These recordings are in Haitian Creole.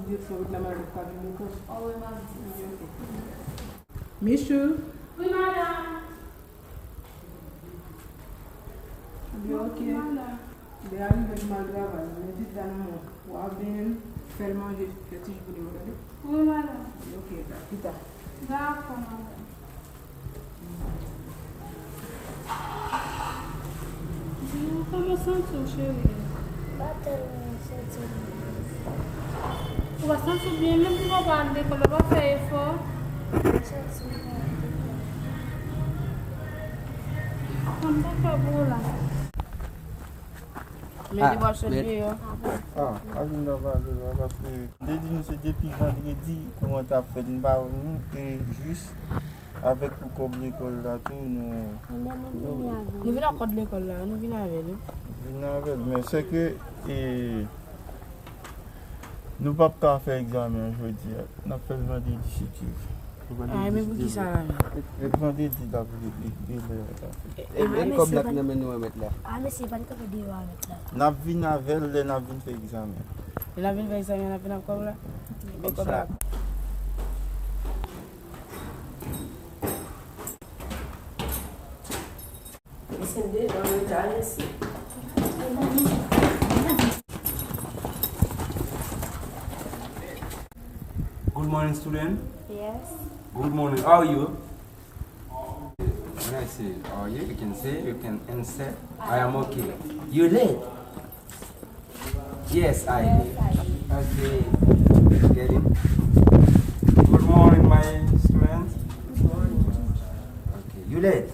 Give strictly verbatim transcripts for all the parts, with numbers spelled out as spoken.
Direksyon wout la, m al ka vin lekòl. Wi, m ap di. Wi, ok. Michou. Wi, madanm. Ebyen, ok. Wi, madanm. Lè a rive pou m al travay, men pitit la nan men w. W a byen fè l manje, fè ti ji pou li, w tande? Wi, madanm. Ebyen, ok, a pita. Dakò, madanm. Di nou kòman w santi w, cheri? M pa tèlman santi m byen. Ou pa santi w byen menm pou papa w al lekòl la, w pa fè efò? M santi m pa byen. Kòman w fè pou w la? Men li pral sot deyò. Ah, pa vin nan pale la, paske m te di misye depi vandredi, kouran t ap fèt, m pa vini, e jis avèk pou kòb lekòl la tou, nou. Nou vin ak kòb lekòl la, nou vin avè l, wi. Vin avè l, men sèke, e, nou p ap ka fè egzamen an jodi a. N ap fè l vandredi si Dye vle. Ay, men poukisa la menm? E, e vandredi l ap li, li, li lè a. E, e, e kòb la ki nan men nou an, mèt la? A, mesye, pa li kanpe deyò a, mèt la. N ap vin avè l lè n ap vin fè egzamen. Lè n ap vin fè egzamen, n ap vin ak kòb la? Bon, kòb la. Li sende nan reta isi. Good morning, student. Yes. Good morning. How are you? When I say, "How are you?" You can say, you can answer, "I am okay." You late. Yes, I did. Okay. Get in. Good morning, my students. Okay, you late.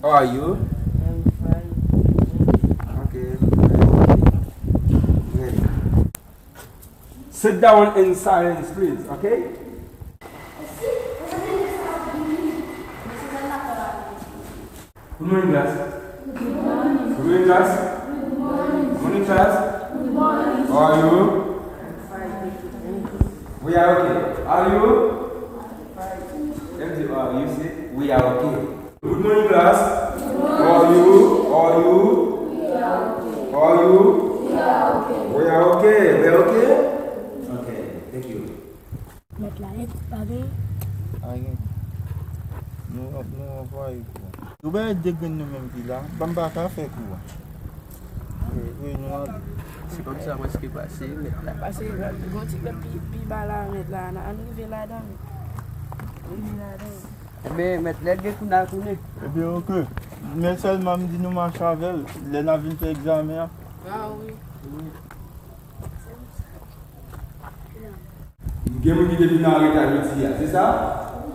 How are you? I'm fine. Okay. Ready. Sit down in silence, please, okay? Good morning, class. Good morning, class. Good morning, class. How are you? We are okay. Are you? Let me see, uh, you say, "We are okay." Good morning, class. How are you? How are you? How are you? We are okay. We are okay. Okay. Thank you. Mèt la, e pa gen. Anyen. Nou, nou anvwaye kou. Yo bay de grenn nou menm ki la, ban m pa ka fè kou a. Wi, wi, nou ale. Se kòmsi a prèske pase, mèt la. Pase, gon ti krèp pi, pi ba la, mèt la. Ann rive ladan. Rive ladan. Ebyen, mèt, lè gen kou n a tounen. Ebyen, ok. Men sèlman m di nou mache avè l, lè n a vin fè egzamen an. A, wi. Wi. Gen moun ki te vin an reta jodi a, se sa?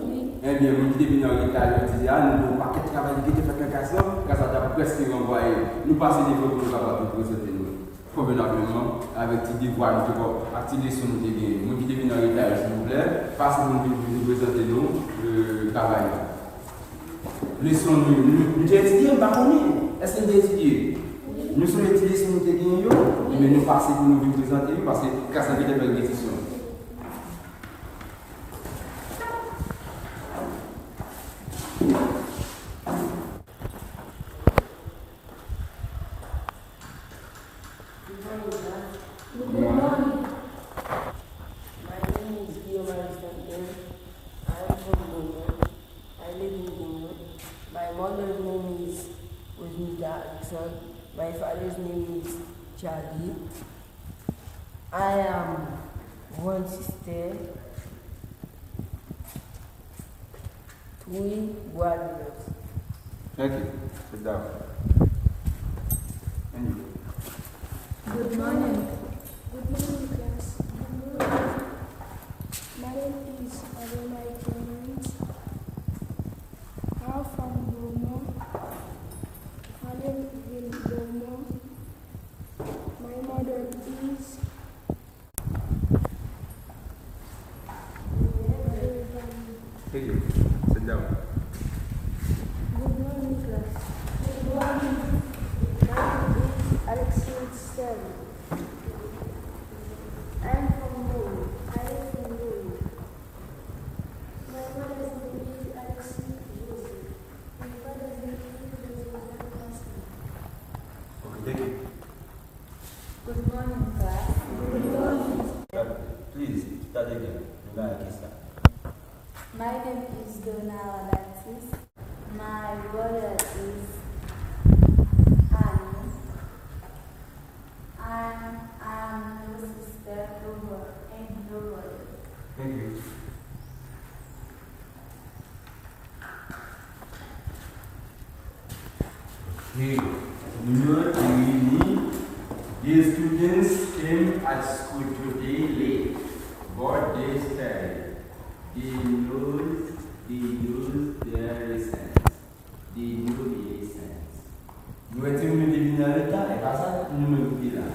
Wi. Ebyen, moun ki te vin an reta jodi a, nou gen yon pakèt travay ki te fèt nan klas lan, klas la t ap prèske ranvwaye. Nou pase devan pou nou kapab vin prezante nou konvenableman avèk ti devwa nou te fè ak ti leson nou te genyen. Moun ki te vin an reta yo, silvouplè, pase pou nou vin, vin prezante nou, euh, travay la. Leson nou, nou, nou te etidye, m pa konnen. Èske nou te etidye? Nou sonje ti leson nou te genyen yo, men nou pase pou nou vin prezante yo, paske klas lan gentan fè repetisyon. Good morning, class. Good morning. My name is Guillaume Alexander. I am from Bono. I live in Bono. My mother's name is Rosmita Alexander. My father's name is Charlie. I am one sister, three brothers. Thank you. Sit down. And you. Good morning. Good morning, class. Good morning. My name is Adonai Clemens. I'm from Beaumont. I live in Beaumont. My mother is Thank you. Sit down. Good morning, class. Good morning. My name is Alexis Sterling. I am from Bono. I am from Bono. Hey, nou yo te reyini. The students came at school today late, but they studied. They know, they use their lessons. They know the lessons. Nou wè timoun yo te vin nan reta, e pa sa nou menm ki te la.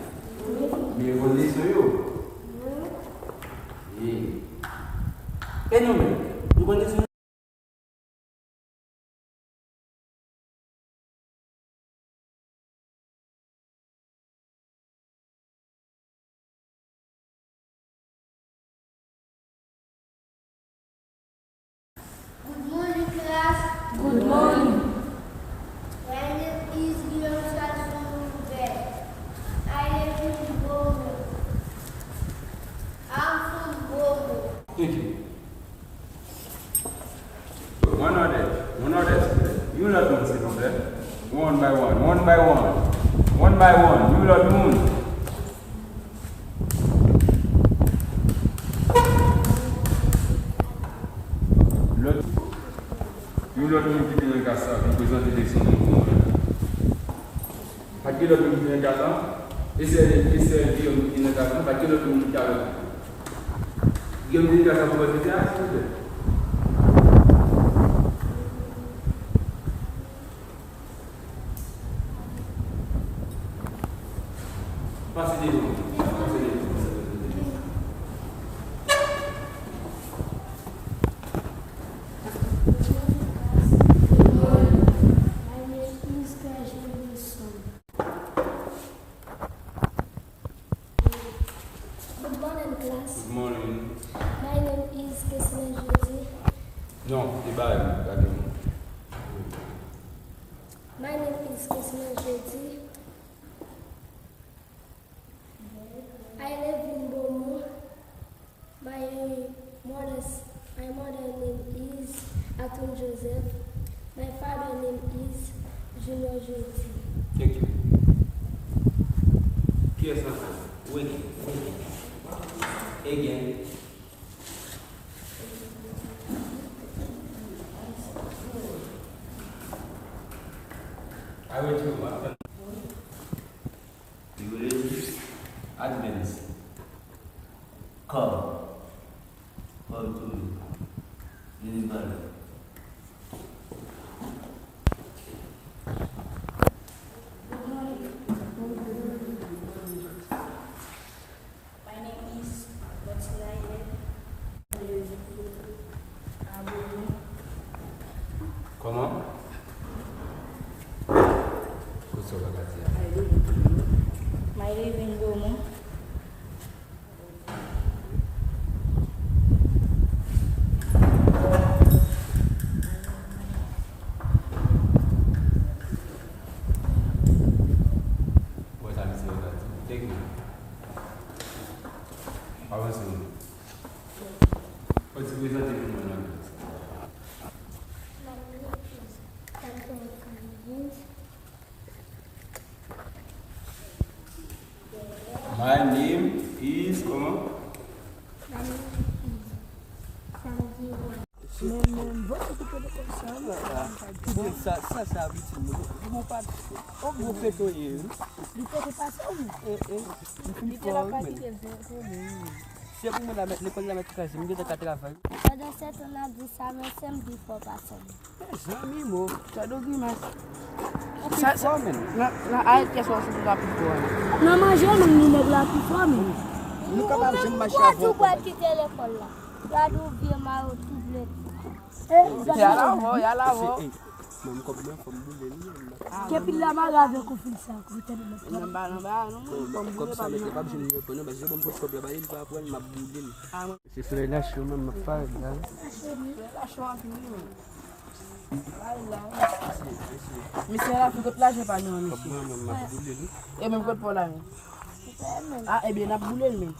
Men konn leson yo. E, e nou menm, nou konn leson yo. Good morning, class. Good morning. My name is Guillaume Charles Louvet. I live in Beaumont. I'm from Beaumont. Thank you. One other, one other student. Yon lòt moun, silvouplè. One by one, one by one. One by one. Yon lòt moun. Lòt, yon lòt moun ki te nan klas la, vin prezante leson nou pou mwen. Pa t gen lòt moun ki te nan klas la? E sè, e sè Guillaume ki te nan klas la? Pa t gen lòt moun ki te avè l? Guillaume te nan klas la pou mwen, silvouplè. Pase devan. Pase devan. My name is Gaël Wilson. Good morning, class. Good morning. My name is Keslen Jodi. Non, e ba m, gade m. My name is Keslen Jodi. I live in Beaumont. My mother's, my mother name is Atun Joseph. My father name is Junior Jodi. Thank you. Kiyès nan sal? Wege, Wege. Again. I went to Boston. You will advance. Come. Come to me. Anybody? My name is Martina Yed. Kòman? Kote sa w pa ka di a? My living room. Wè sa misye yo ka di. Thank you. Avanse. Fò ti prezante pou mwen nan klas. My name is, kòman? My name is Sandy. Men, men, bon, se ki pede konsa, wi. Bon, sa, sa, sa abitil nou. Bon, pa, o gwo pete w ye, wi. Li pete pase w, wi. E, e, li fin fò, wi, men. Se pou mwen la mèt, lekòl la mèt kraze, m gentan ka travay. Pandan se tan n ap di sa, men se m pi fò pase w. Mezanmi, mo. Gade yon grimas. Ou pi fò, menm. Nan, nan, arete kè sa w soti la pi fò, an. Nan manje, menm, li nèg la pi fò, menm. Nou kapab janm mache avè w. Ou pral kite lekòl la. Gade yon vye mayo tou blèt. E, y a la vò, y a la vò. Menm kòb mwen, fò m boule li, menm. Ke pil la mare avèk yon fil sa, kou tande mwen. Nan ba, nan ba, non, mwen, fò m boule pa mwen. Kòb sa mete, pa bzwen mete, non, paske bon, m pot kòb la ba li, li pa pran, m ap boule li. Se solèy la cho, menm, m ap parèt la, wi. Solèy la cho anpil, wi, menm. Ay, la, wi. Mesye, mesye. Mesye la, fi kot lajan pa nou an, mesye. Kòb mwen, menm, m ap boule li. E menm kot pa w la, menm. Ah, ebyen, n ap boule l, menm.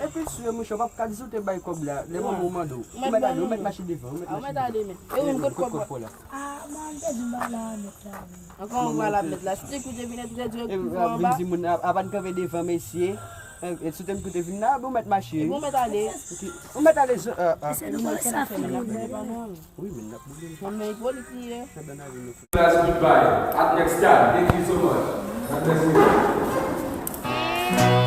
Epi, sou, monchè, w p ap ka di w te bay kòb la, lè manman w mande w. Ou mèt ale, ou mèt mache devan, ou mèt mache devan. Ou mèt ale, menm. E ou menm, kot kòb pa w la? Ah, man, m pèdi m bay la, mèt la, menm. Ankò yon vwa l ap met la. Si te koute vin, te di yo ki fò anba. Vin di moun, apa n kanpe devan mesye. E, e, si w te m koute vin la, bon, w mèt mache. Bon, w mèt ale. Ok. Ou mèt ale, zo-, a, a. Se nou sa fini. Wi, men n ap boule. Bon, men Ipolit li ye. Last goodbye. At next time. Thank you so much. God bless you.